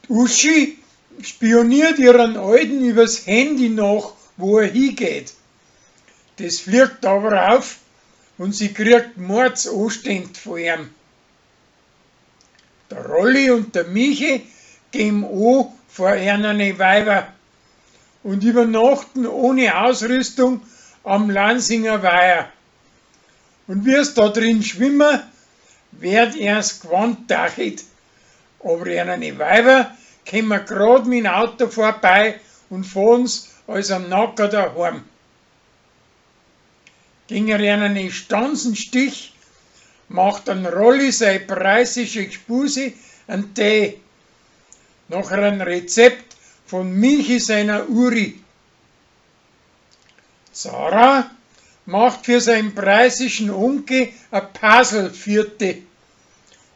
Uschi spioniert ihren Alten übers Handy nach, wo er hingeht. Das fliegt aber auf und sie kriegt Mordsanstand von ihm. Der Rolli und der Michi gehen an vor ihren Weiber und übernachten ohne Ausrüstung am Lansinger Weiher. Und wie es da drin schwimmen, wird er's Gewand dachit. Aber ihre Weiber kommen grad mit dem Auto vorbei und fahren's als am Nacker daheim. Gegen einen Stanzenstich macht ein Rolli sei preußische Gspuse einen Tee. Nach einem Rezept von Michi seiner Uri. Sarah macht für seinen preußischen Onkel ein Puzzle vierte,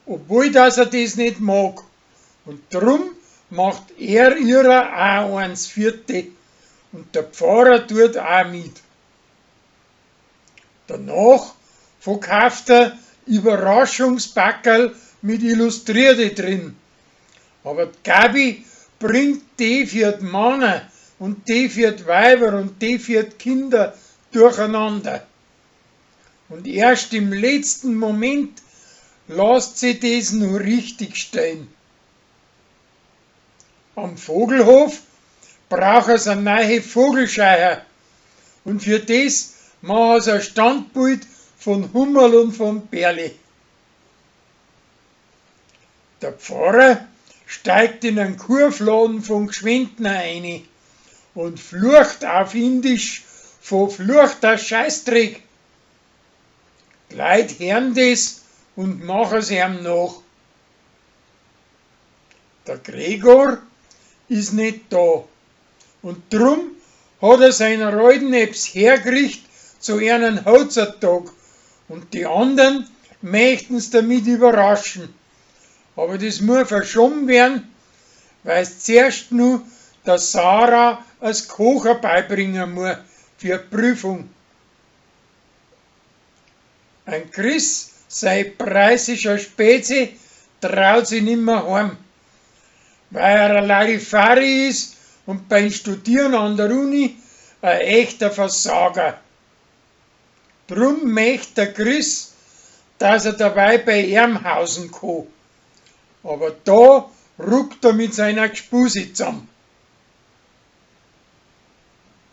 obwohl dass er das nicht mag. Und drum macht er ihrer auch eins vierte. Und der Pfarrer tut auch mit. Danach verkauft er Überraschungspackerl mit Illustrierte drin. Aber die Gabi bringt die für die Männer und die für die Weiber und die für die Kinder durcheinander. Und erst im letzten Moment lässt sie das nur richtig stehen. Am Vogelhof braucht es eine neue Vogelscheuer. Und für das machen sie ein Standbild von Hummerl und von Berli. Der Pfarrer steigt in einen Kurfladen von Gschwendner ein und flucht auf Indisch von fluchter Scheißdreck. Die Leute hören das und machen es ihm nach. Der Gregor ist nicht da und drum hat er seinen alten Eps hergerichtet zu einem Hochzeittag und die anderen möchten's damit überraschen. Aber das muss verschoben werden, weil's zuerst nur der Sarah als Kocher beibringen muss für die Prüfung. Ein Chris, sein preußischer Spezi, traut sich nimmer heim, weil er ein Larifari ist und beim Studieren an der Uni ein echter Versager. Drum möchte der Chris, dass er dabei bei ihm hausen kann. Aber da ruckt er mit seiner Gspusi zusammen.